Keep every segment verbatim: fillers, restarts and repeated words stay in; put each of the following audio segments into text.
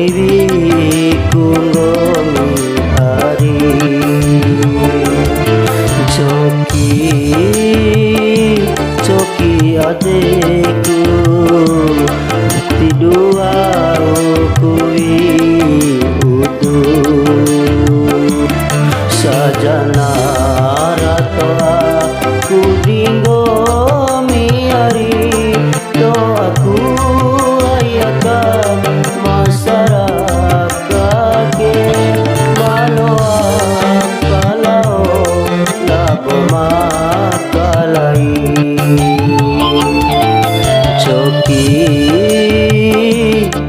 Wiku nggomi ari, coki, coki adeku, ti dua uku wi'udu, sajana ra toa ku di nggomi ari. Toaku ai aka masyarakat ke, ma loa palao labo makalai. Coki,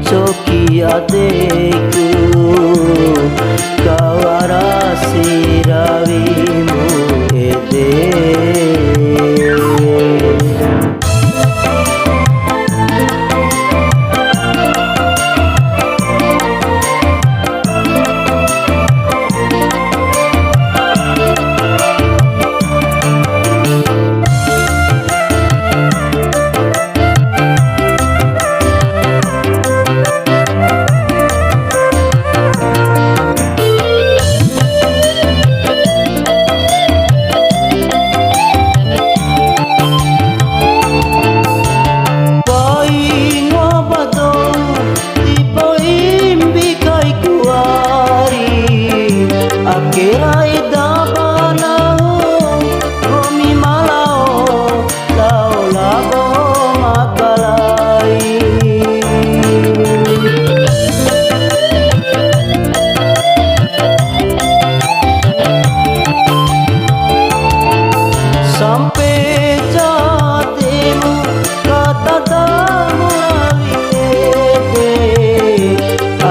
coki adeku, kawara si rawimu ede. Pai ngoa ba dou, ti poimbi kai kuari, ake rai da ba nahu, nggomi ma lao, lao labo makalai. Sampe jademu kata damu rawi ede,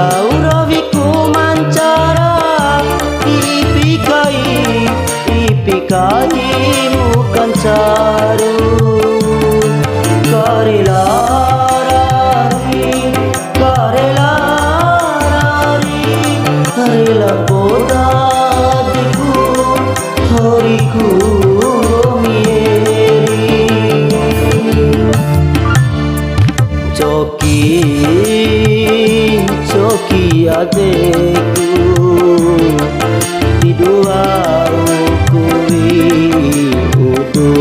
au rawiku mancara, ipi kai, ipi kai mu kancaru. Karela rari, karela rari, rela poda diku, horiku nggomi eri. Coki, coki adeku, ti dua uku wi'udu.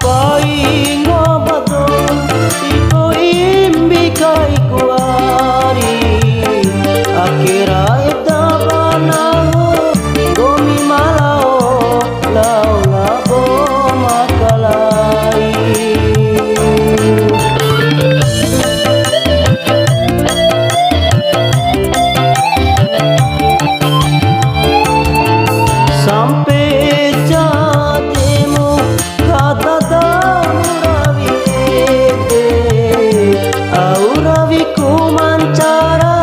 Pai ngoa ba dou, ti poimbi kai kuari, ake rai da ba nahu, nggomi ma lao, lao labo makalai. Sampe jademu kata damu rawi ede, au rawiku mancara,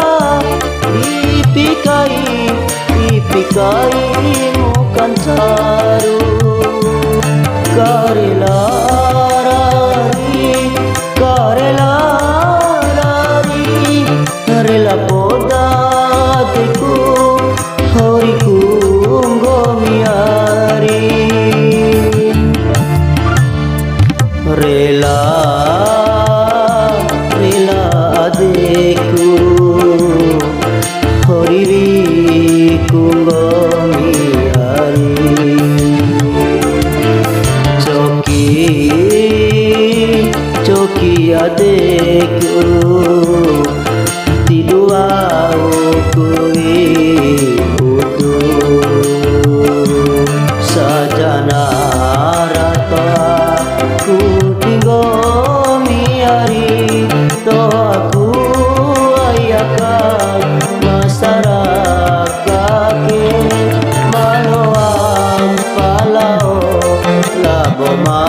ipi kai, ipi kai mu kancaru. Karela rari, karela rari, rela poda diku, horiku nggomi ari. Rela, rela adeku, hori wiku nggomi ari. Coki, coki adeku, ti dua uku wi'udu, sajana ra toa ku di nggomi ari, toaku ai aka masyarakat ke, ma loa palao labo ma